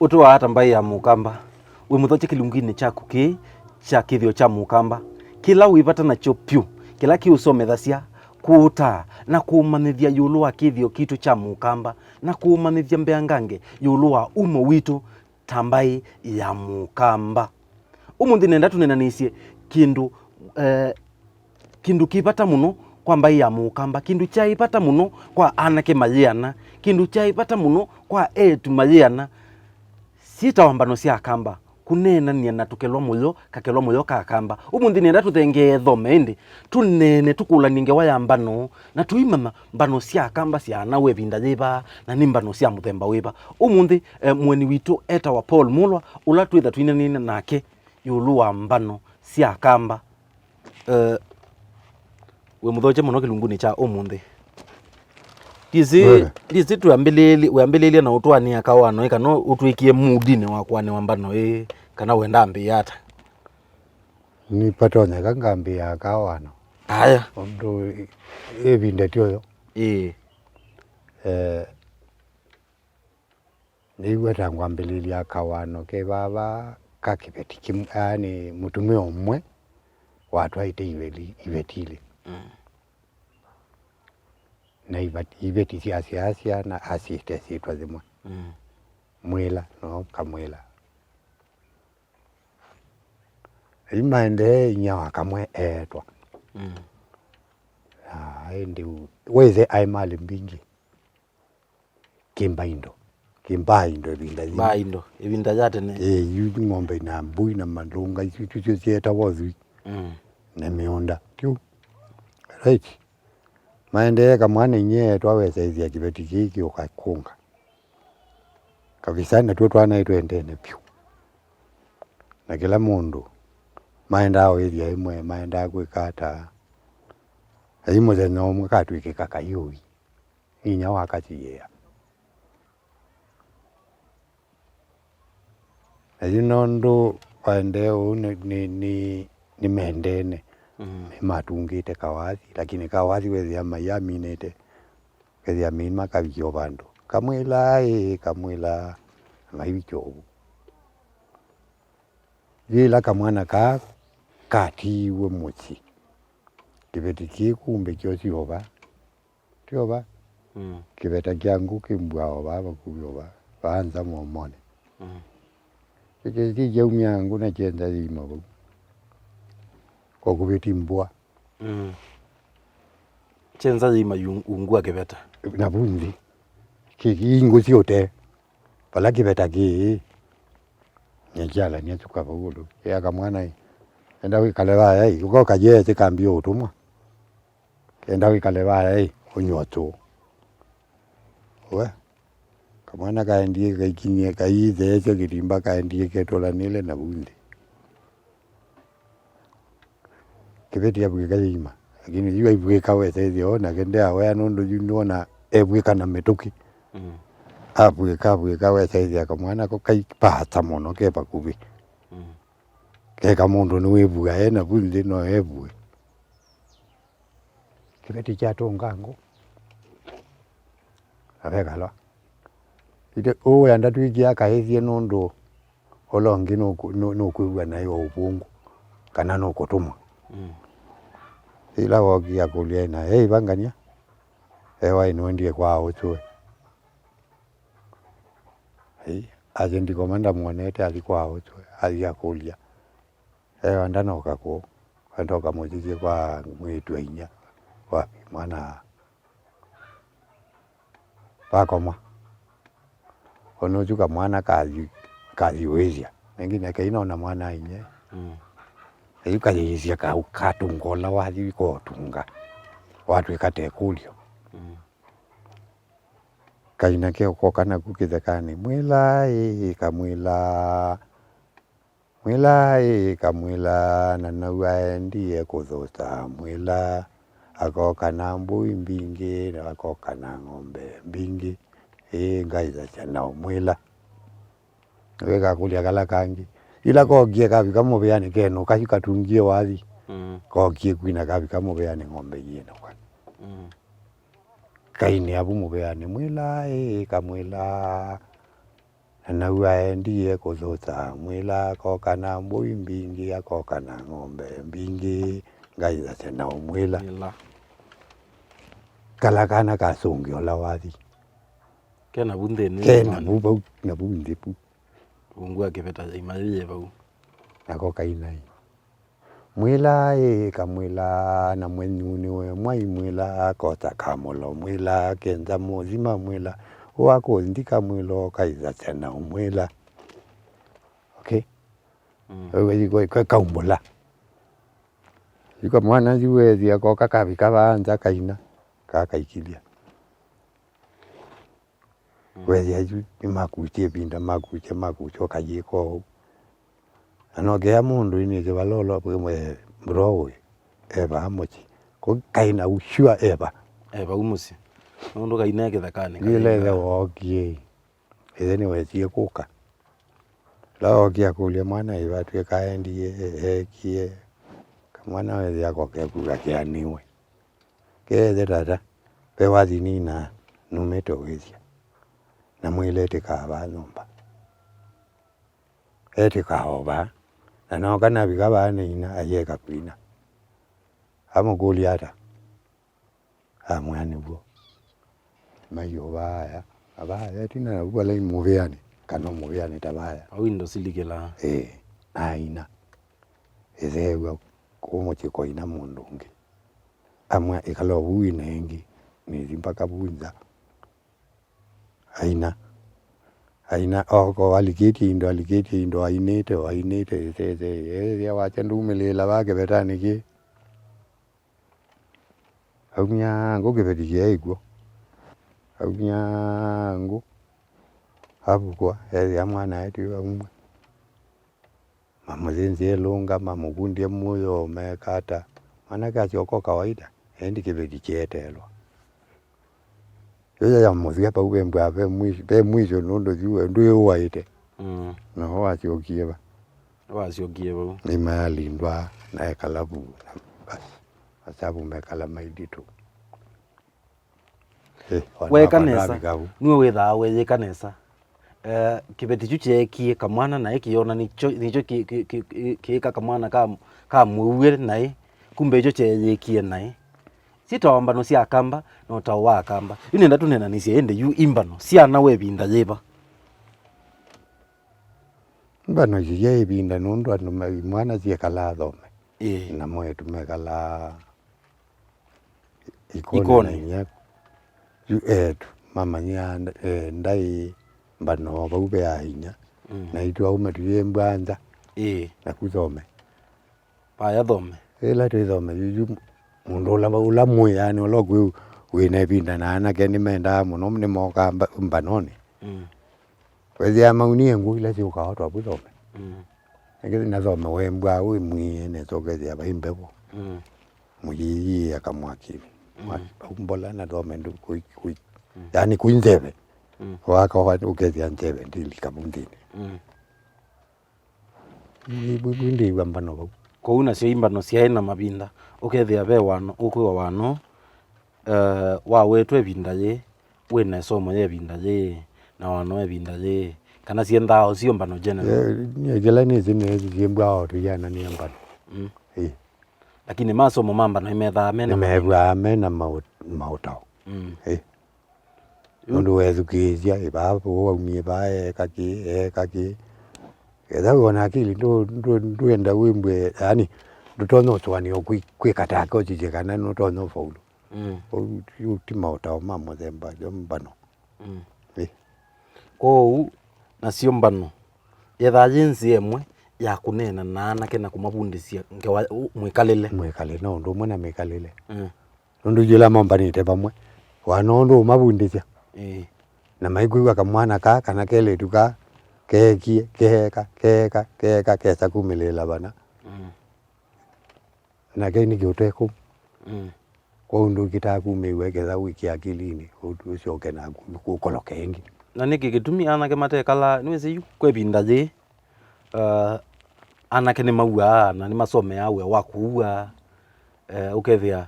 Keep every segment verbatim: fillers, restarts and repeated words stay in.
Ũtũaa ata mbaĩ ya Mũkamba? Wĩ mũthokye kĩlungunĩ kyaku kĩĩ kya kĩthĩo kya Mũkamba, kĩla wĩ vata nakyo vyũ, kĩla kĩũsomethasya, kũũtaa, na kũũmanyĩthya ĩũlũ wa kĩthĩo kitũ kya Mũkamba, na kũũmanyĩthya mbeangange ĩũlũ wa umo witũ ta mbaĩ ya Mũkamba. Ũmũnthĩ nenda tũneenanĩsye kĩndũ, eh, kĩndũ kĩ vata mũno kwa mbaĩ ya Mũkamba, kĩndũ kyaĩ vata mũno kwa anake mayĩana, kĩndũ kyaĩ vata mũno kwa eĩtu mayĩana. Syĩtawa mbano sya Akamba, kũneenany'a na tũkelwa mũyo, kakelwa mũyo ka Akamba. Ũmũnthĩ nenda tũthengee thome ĩndĩ tũneene, tũkũlany'e ngewa ya mbano, na tũimanya mbano sya Akamba syaanawa ĩvinda yĩva, na nĩ mbano sya mũthemba wĩva. Ũmũnthĩ, eh, mũeni witũ etawa Paul Mulwa, ũla twĩtha twĩnanĩne nake ĩũlũ wa mbano sya Akamba. Eh, wĩ mũthokye mũno kĩlungunĩ kya ũmũnthĩ. Ndisi, Wega. Ndisi twambĩlĩĩlye, wambĩlĩĩlye na ũtwanĩa kawano ĩ kana ũtwĩkie moodinĩ wa kũanĩwa mbano ĩ, kana wenda ambĩĩa ata? Nĩpatonyeka ngambĩĩa kawano. Aya. Ũndũ ĩ-, ĩvinda tyoyo. Ĩĩ. Eh, Nĩw'a ta ngwambĩlĩlya kawano ke vava ka kĩveti kĩmwe, yaani mũtumĩa ũmwe watwaĩte iveti, iveti ilĩ. Mm. Na iveti, iveti syasyaasya na asyĩte syĩtwa yĩmwe. Mm. Mwĩla, no Kamwĩla. Yu maendee inyia wa kamwe eetwa. Mm. Ah, ĩndĩ u-, wĩthe aĩ malĩ mbingĩ. Kĩmba indo. Kĩmbaa indo ĩvinda yĩu. Mbaa indo, ĩvinda ya tene. Ĩĩ, yu ng'ombe na mbũi na malũnga, isu, isu syo syeetawa ũthwii. Mm. Na mĩũnda. Tyu. Right. Maendee kamwana inyia eetwa wesaĩthya kĩveti kĩĩ kĩũka kũnga. Kavisa natuo twanaĩ twendene vyũ. Na kĩla mũndũ maendaa ũĩthya ĩmwe, maendaa kwĩka ata? Aĩ mũthenya ũmwe katw'ĩkĩka kayũi, inyia wa kasiĩĩa. Na yu nũndũ waendee ũu nĩ, nĩ, nĩ, nĩmendene. Mm. Nĩmatungĩte kawathi, lakini kawathi wethĩa maiaminĩte. Kethĩa mĩi makavikĩa o vandũ. Kamwĩla ĩ, Kamwĩla, na maivikĩa ũvu. Yĩla kamwana kaa katiiwe mũsyĩ, kĩveti kĩĩ kumbe kyosi o va. Ti o va? Mm. Kĩveta kya ngũ kĩmbua o va vakuvĩ o va, vaa nza mũomonĩ. Mm. Kĩkĩ kĩkyaumya ngũ na kyenza yĩima vau. Kwa kũvĩti mbua. Mm. Kyenza yĩima yu-, ungu wa kĩveta. Na vu nthĩ. Kĩ, kĩ ingũ sya ũtee. Vala kĩveta kĩĩ. Nĩkyalania tuka vau ũndũ. Ĩ akamwana ĩ. Enda wĩkale vaya ĩ. Ũkoka yee kambia ũtũmwa. Enda wĩkale vaya ĩ. Ũnywa tũ. We. Kamwana kaendie kaikinyie, kaitheesya kĩtimba, kaendie ketũlanĩle na vu nthĩ. Kĩveti avw'ĩka yĩima, lakini yu aivw'ĩka wesa ĩthĩa o nake ndeawea, nũndũ yu nĩwona evw'ĩka na mĩtũkĩ. Mm. Avw'ĩka, avw'ĩka, wesa ĩthĩa kamwana ko kaipaata mũno ke vakuvĩ. Mm. Keka mũndũ nĩwĩvua e na vu nthĩ no evue. Kĩveti kyatũnga ngũ. Avekalwa. Ite ũũ ya ndatwĩkie akaĩthye nũndũ ũla ũngĩ nũkũ-, nũ-, nũkwĩw'a naĩ o ũvũngũ, kana nũkũtũmwa. Mm. Ĩla wookie akũlya ĩna, "Ei, vangania." Ewa ĩnũendie kwa ũsũe. Ei, athi ndikoma ndamwonete athi kwa ũsũe, athi akũlya. Ewa ndanoka kũũ. Enda ũkamũthithye kwa mwĩĩtu wa inyia. Wapi mwana? Vakoma. Ona ũsu kamwana kathi, kathiũĩsya. Nengine kainona mwana ainyie. Mm. Yu kayĩĩsya ka-, katunga ũla wathi kotunga. Watwĩka tekũlyo. Mm. Kaina ke ũkoka naku kĩthekanĩ. Mwĩla ĩĩ, kamwĩla. Mwĩla ĩĩ, kamwĩla, na nau aendie kũthũsa mwĩla, akoka na mbũi mbingĩ, na akoka na ng'ombe mbingĩ, ĩĩ, ngaithasya nao mwĩla. Wĩkakũlya kala kangĩ. Ila kokie kavika mũvĩanĩ kenũka, yu katungie wathi. Mm. Kokie kwina kavika mũvĩanĩ ng'ombe iĩnũka. Mm. Kainĩa vu mũvĩanĩ, mwĩla ĩĩ, kamwĩla. Na nau aendie kũthũsa, mwĩla akoka na mbũi mbingĩ, akoka na ng'ombe mbingĩ, ngaithasya na ũmwĩla. Ĩla. Kala kana kasũngĩ ũla wathi. Ke navu nthĩnĩ. Ke navu vau, navu nthĩ vu. Ungu wa kĩveta ya imayũ yĩ vau. Nako kainai. Mwĩla ĩ kamwĩla na mwenyu nĩwe mwai mwĩla akota kamũlo mwĩla kenza mũthima mwĩla ũakũnthika mwĩla ũkaithasya na ũmwĩla. Okay. Mm. Kaumbũla. Yu kamwana yu weethĩa koka kavika vaa nza kaina, kakaikilya. Mm. Weethĩa yu nĩmakukya ĩvinda, makukya, makukya, ũkayĩka ũu. Na nokea mũndũ inĩsĩ valolo bro ũĩ, e vaa mũsyĩ. Ko kaina ushua e va. E vau mũsyĩ. Nũndũ kaina e kĩthekanĩ. Yu kaina. Lethe wookie. Ĩthe nĩwesie kũka. Ĩla ookie akũlya mwana ĩva atw'ĩka aendie, eekie. Kamwana wethĩa akoke kuga keanĩwe. Keethe tata, ve wathi nina, numĩte ũĩthya. Na mwĩle etĩkaa vaa nyũmba. Etĩkaa o vaa. Na nooka navika vaa nina, ayeka kwina. Amũkũlya ata? Amwĩa nĩw'o. Maiũvaaya, avaaya ĩtina na vu vala mũvĩanĩ, kana mũvĩanĩ ta vaaya. Au indo silikĩlaa. Ĩĩ, aina. Ĩtheew'a kũu mũsyĩ koina mũndũ ũngĩ. Amwĩa ĩkala o vu ĩna ĩngĩ, nĩthi mpaka vu nza. Aina. Aina, oko alikĩtye indo, alikĩtye indo, ainĩte, o ainĩte, ĩsese, ĩsese, wasya ndumĩlĩĩla vaa kĩvetanĩ kĩĩ. Aumya ngũ kĩveti kĩaĩ kw'o. Aumya ngũ. Avukwa, ethĩa mwana etu aumwe. Mamũthĩnzĩe ĩlũnga, mamũkundie mũyo, meka ata. Mwanake asyoka o kawaida, endi kĩveti kyeetelwa. Ĩyo ya mũthya vau ve mbwa, ve mwi-, ve mwisho nũndũ yu we ndwĩũaĩte. Mm. Noho wasyokie va? Wasyokie vau. Nĩmayalindwa na ekala vu. Na basi, asavu mekala maiditũ. Eh, weka nesa, nue wĩthaa weyĩka nesa. Eh, kĩveti kyu kyeekie kamwana naĩ kĩyona nĩkyo, nĩkyo kĩ-, kĩ-, kĩ-, kĩ-, kĩĩka kamwana ka, ka mũue naĩ, kumbe ĩkyo kyeeyĩkie naĩ. Syĩtawa mbano sya Akamba na ũtao wa Akamba. Yu nenda tũneenanĩsye ĩndĩ yu imbano syana wa ĩvinda yĩva? Mbano isu sya ĩvinda nũndũ andũ ma-, imwana syekala athome. Ĩĩ. Na moetu mekala ikoni. Ikoni. Na inya yu etu mamanyia nda-, eh, ndaĩ mbano vau ve ainya. Mm. Na itu aume tuyĩmbwa nza. Ĩĩ. Na kuthome. Vaya thome. Ĩla twĩthome yu, yu mũndũ ũla, ũla mwĩanĩ, ũla ũkwĩ wĩna ĩvinda na anake nĩmendaa mũno, nĩmokaa mba-, mbanonĩ. Mm. Wethĩa maunie ngũ ila syũkaa o twavu thome. Mm. Nĩkĩ nathome wembwa wĩ mwie nesa ũkethĩa vai mbevo. Mm. Mũyĩyĩĩa kamwakĩnĩ. Mm. Mwa-, mbola nathome ndũ kũi, kũi. Mm. Yaani kũi nzeve. Mm. Waka wa ũkethĩa nzeve ndilika vau nthĩnĩ. Mm. Ĩĩ, vu, vu ndĩĩw'a mbano vau. Kwoou nasyo i mbano syaĩ na mavinda. Ũkethĩa ve wano, ũkwĩwa wano, eh, wawetwe ĩvinda yĩĩ, wĩ na ĩsomo ya ĩvinda yĩĩ, na wano wa ĩvinda yĩĩ, kana syendaa o sio mbano general? Eh, nyie kĩla nĩsĩ nĩsĩ syĩmbwaa o tũiananĩa mbano. Mm. Ĩĩ. Lakini masomo ma mbano nĩmethaa me na mavinda. Nĩmethwaa me na maũ-, maũtao. Mm. Ĩĩ. Yu- Nũndũ weethukĩĩsya, ĩvaa ũũ waumie vaa eeka kĩ, eeka kĩ. Ketha wĩ o na akili, ndũ-, ndũ-, ndwenda wĩmbwe, yaani, ndũtonya ũsũanĩa kwĩ-, kwĩka take ũsisye kana nũtonya ũfaulu. Mm. Ũu ti, ũu ti maũtao ma mũthemba yo mbano. Mm. Ĩ. Kwoou, nasyo mbano, yethaa yĩ nzĩa ĩmwe ya kũneena na anake na kũmavundĩsya ngewa, ũ-, mwĩkalĩle. Mwĩkalĩle, no ũndũ ũmwe na mĩkalĩle. Mm. Nũndũ yu ĩla mombanĩte vamwe, wana ũndũ ũmavundĩsya. Ĩĩ. Na maikwĩw'a kamwana kaa, kana kelĩtu kaa, keekie, keeka, keeka, keeka, kesa kumĩlĩĩla vana. Mm. Nake nĩkĩ ũte kũu? Mm. Kwoou ndũkĩtaa kumĩw'a ketha wĩkĩa akilinĩ, ũ-, ũsyoke naku ũkoloke ĩngĩ. Na nĩkĩ kĩtumi anake matekalaa, nĩwĩsĩ yu, kwa ĩvinda yĩĩ, uh, anake nĩmauaa na nĩmasomeaa wĩa wa kũua, eh, ũkethĩa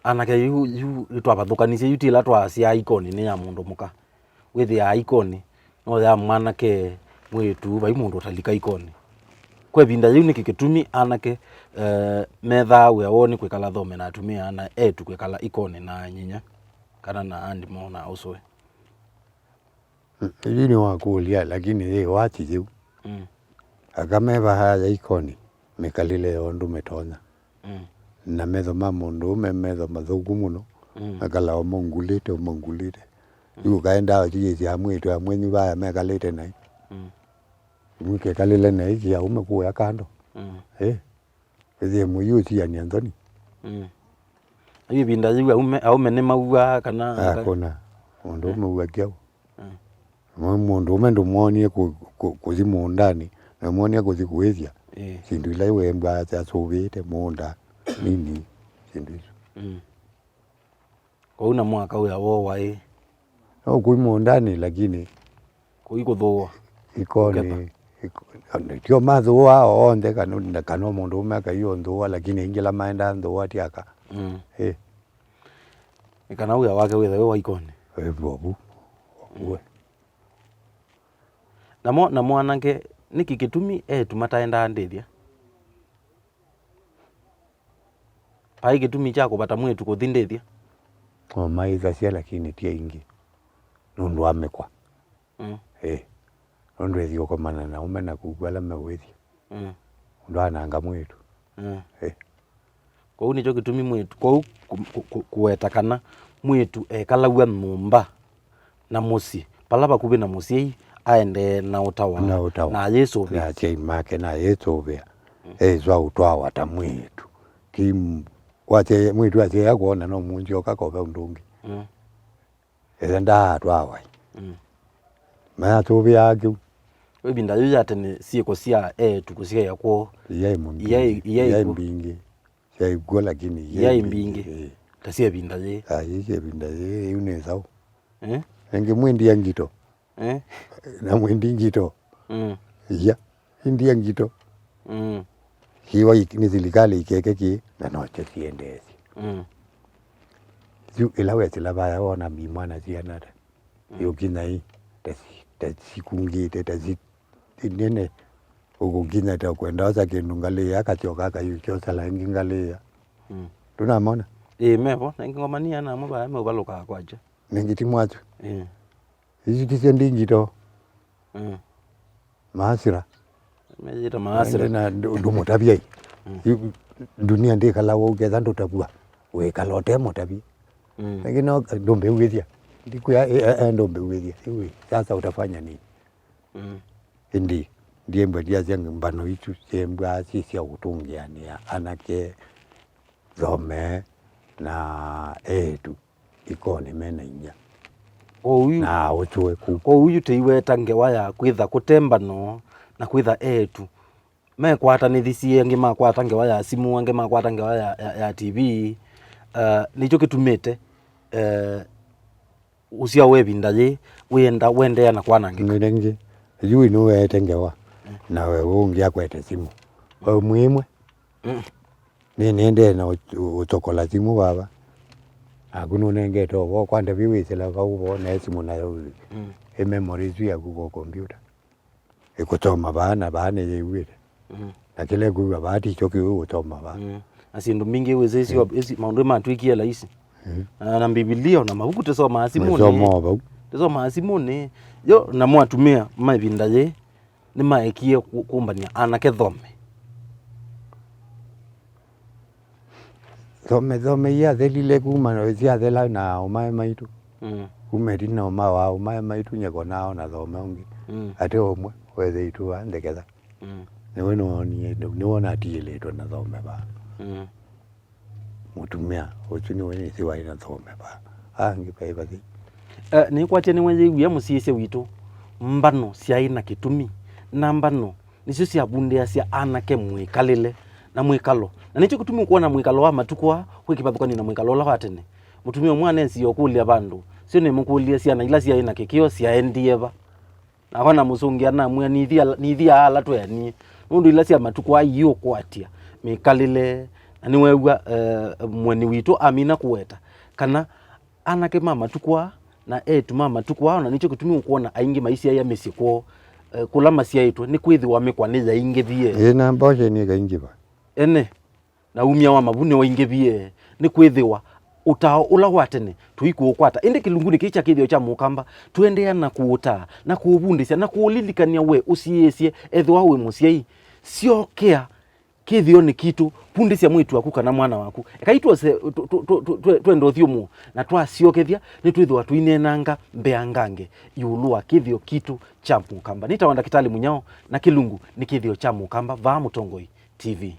anake yu, yu twavathũkanisye, yu ti ĩla twasyaa ikonĩ nĩ ya mũndũ mũka. Wĩthĩaa ikonĩ, no ya mwanake mwĩĩtu, vai mũndũ ũtalika ikonĩ. Kwa ĩvinda yĩu, nĩkĩ kĩtumi anake, eh, methaa wĩa woo nĩ kwĩkala thome na atumĩa na eĩtu kwĩkala ikonĩ na anyinya kana na andi moo na ũsũe? Mm, yu nĩ wakũlya, lakini yĩ wati yĩu. Mm. Aka me vaya ikonĩ, mĩkalĩle yoo ndũmetonya. Mm. Na metho ma mũndũũme metho mathũku mũno, mm, makala omongulĩte, omongulĩte. Mm. Yu ũkaenda ũtigĩsya amwĩtu amwenyu vaya mekalĩte naĩ. Mm. Mwikekalĩle naĩ kia ũme kũya kando. Mm. Eh. Ĩthĩe mũiũ ũsianĩa nthoni. Mm. Yu ĩvinda yĩu aume, aume nĩmauaa kana? Akũna. Mũndũũme, eh, ũua kyaũ? Mm. Mwe-, mũndũũme ndũmwonie kũ-, kũ-, kũthi mũũndanĩ, na mwonie kũthi kũĩthya. Ĩĩ. Syĩndũ ila iwembwa asũvĩĩte mũũnda, nini, syĩndũ isu. Mm. Kwoou na mwaka wĩa woo waĩ? No kũi mũũndanĩ, lakini kũi kũthũũa. Ikonĩ, kũkepa. Iko-, tio mathũũa onthe, kana, kana mũndũũme akaio nthũũa, lakini aingĩ ala maendaa nthũũa ti aka. Mm. Ĩ. Nĩ kana wĩa wake wĩthe wĩ wa ikonĩ. Ĩ, vovu. Ũwe. Namo, namo anake, nĩkĩ kĩtumi eĩtu mataendaa ndĩthya? Vai kĩtumi kya kũvata mwĩĩtu kũthi ndĩthya? O maĩthasya, lakini ti aingĩ. Nũndũ wa mĩkwa. Mm. Ĩ. Nũndũ ĩthi ũkomana na ũme na kũkw'a ala meũĩthya. Mm. Ũndũ ananga mwĩĩtu. Mm. Ĩ. Kwoou nĩkyo kĩtumi mwĩĩtu, kwoou kũ-, kũ-, kũ-, kũweta kana mwĩĩtu ekalaw'a nyũmba na mũsyĩ, vala vakuvĩ na mũsyai, aendee na ũtawa, na ũtawa, na ayĩsũvĩa. Na asyai make, na ayĩsũvĩa. Mm. Ethwa ũtwawa ta mwĩĩtu. Ki m-, wasya mwĩĩtu asya akwona no mũnzyoka kove ũndũ ũngĩ. Mm. Ĩthe ndaatwawa. Mm. Mayatũvĩaa kĩu. Ĩvinda yĩu ya tene, syĩko sya eĩtu kũsyaĩa kwoo iyaĩ mbingĩ. Iyaĩ, iyaĩ mbingĩ. Syaĩ kw'o, lakini iyaĩ mbingĩ. Ĩĩ. Ta sya ĩvinda yĩĩ. Ai, sya ĩvinda yĩĩ, yu nĩ saũ. Eh? Ĩngĩ mwĩndia ngito. Eh? Na mwĩndi ngito. Mm. Iya. India ngito. Mm. Kiwa ik-, nĩ silikalĩ ikeke kĩ, na nokyo siendeesye. Mm. Yu ĩla wesĩla vaya wona mimwana siana ta. Mm. Yũkinya ĩ, ta si-, ta sikungĩte, ta si-, nene. Ũkũkinya ta kwenda osa kĩndũ ngalĩ ya, akasyoka akayũkya osala ĩngĩ ngalĩ ya. Mm. Ndũnamona? Ĩĩ, mevo. Na ĩngĩ ngomania namo vaya meũvalũkaa kwakya. Nĩngĩ ti mwakyo. Ĩĩ. Isu ti syo ndi ngito. Mm. Maasira. Meyĩta maasira. Na ndũ-, ndũmũtavya ĩ. Mm. Yu-, dunia ndĩkalawa ũketha ndũtavw'a. Wĩkala ũte mũtavya. Mm. Lakini no ndũmbĩw'ĩthya. Ndikwĩa, eh, eh, eh, ndũmbĩw'ĩthya. Iwe, sasa utafanya nini? Mm. Ĩndĩ, ndiembwa ndiasya mbano isu syembwa syĩ sya kũtũngĩanĩa anake, thome, na eĩtu. Ikonĩ mena inya. Kwoou yu, na ũtũe ku. Kwoou yu tũiweta ngewa ya kwĩtha kũte mbano na kwĩtha eĩtu mekwatanĩthisye, angĩ makwata ngewa ya simũ, angĩ makwata ngewa ya, ya, ya T V. Uh, nĩkyo kĩtumĩte, uh, ũsyao wa ĩvinda yĩĩ wĩenda, wendeea na kwanangĩka. Nĩ rĩngĩ, yu nĩweete ngewa, mm, na we ũngĩ akwete simũ. We mwĩmwe. Mm. Nĩ nĩendee na ũ-, ũtokola simũ vava. Naku nũnengete ũvoo, kwa ndavya wĩsĩla vau ũvoo na simũ nayo. Mm. Ĩ memory ĩsu yaku kwa kompyuta. Ĩkũsoma vaa na vaa nĩyĩw'ĩte. Mm. Na kĩla ĩkwĩw'a vaa tikyo kĩu ĩkũsoma vaa. Mm. Na syĩndũ mbingĩ wĩsĩ ĩsyo, eh, ĩsi, maũndũ matwĩkie laisi. Mm. Na, na Mbivilia na mavuku tũsomaa simũnĩ. Tũsomaa vau. Tũsomaa simũnĩ. Yo, namo atumĩa ma ĩvinda yĩĩ, nĩmaekie kũ-, kũmbany'a anake thome. Thome, thome iathelile kuma syathela na ũmae maitũ. Mm. Kuma ĩtina ũma wa ũmae maitũ nyeko nao na thome ũngĩ. Mm. Ate ũmwe, wethe itũ wa ndeketha. Mm. Nĩwe nĩwonie, nĩwona atiĩlĩtwe na thome vaa. Mm. Mũtumĩa ũsu nĩwe nĩsĩ waĩ na thome vaa. Angĩ vaĩ vathei. Eh, nĩkwatya nĩwe yĩw'ĩa mũsyaĩĩsya witũ. Mbano syaĩ na kĩtumi. Na mbano nĩsyo syavundĩasya anake mwĩkalĩle na mwĩkalo. Na nĩkyo kĩtumi ũkwona mwĩkalo wa matukũ aa wĩ kĩvathũkany'o na mwĩkalo ũla wa tene. Mũtumĩa ũmwe anesie ũkũlya vandũ, syo nĩmũkũlye syana ila syaĩ na kĩkĩo syaendie va? Nakwa namũsũngĩa, namwĩa, "Nĩthi ala, nĩthi aa ala tweanie, nũndũ ila sya matukũ aa iũkwatya mĩkalĩle." Na nĩweew'a, eh, mũeni witũ amina kũweta kana anake ma matukũ aa na eĩtu ma matukũ aa, na nĩkyo kĩtumi ũkwona aingĩ maisyaĩa mĩsyĩ kwoo, eh, kũla masyaĩtwe, nĩkwĩthĩwa mĩkwa nĩyaingĩvie. Ĩĩ, na abortion ĩkaingĩva. Ene, na umya wa mavu nĩwaingĩvie, nĩkwĩthĩwa ũtao ũla wa tene tũikũũkwata. Ĩndĩ kĩlungunĩ kĩĩ kya kĩthĩo kya Mũkamba, tũendeea na kũũtaa, na kũũvundĩsya, na kũũlilikany'a we ũsiĩĩsye, ethĩwa wĩ mũsyai, syokea kĩthĩonĩ kitũ, vundĩsya mwĩĩtu waku kana mwana waku. Ekai twose, tũ-, tũ-, tũ-, tũ-, twe-, twende ũthyũmũo, na twasyokethya, nĩtwĩthĩwa tũineenanga mbeangange ĩũlũ wa kĩthĩo kitũ kya Mũkamba. Nĩtawa Ndakĩtalĩ Mũnyao, na kĩlungu nĩ kĩthĩo kya Mũkamba, vaa Mũtongoi T V.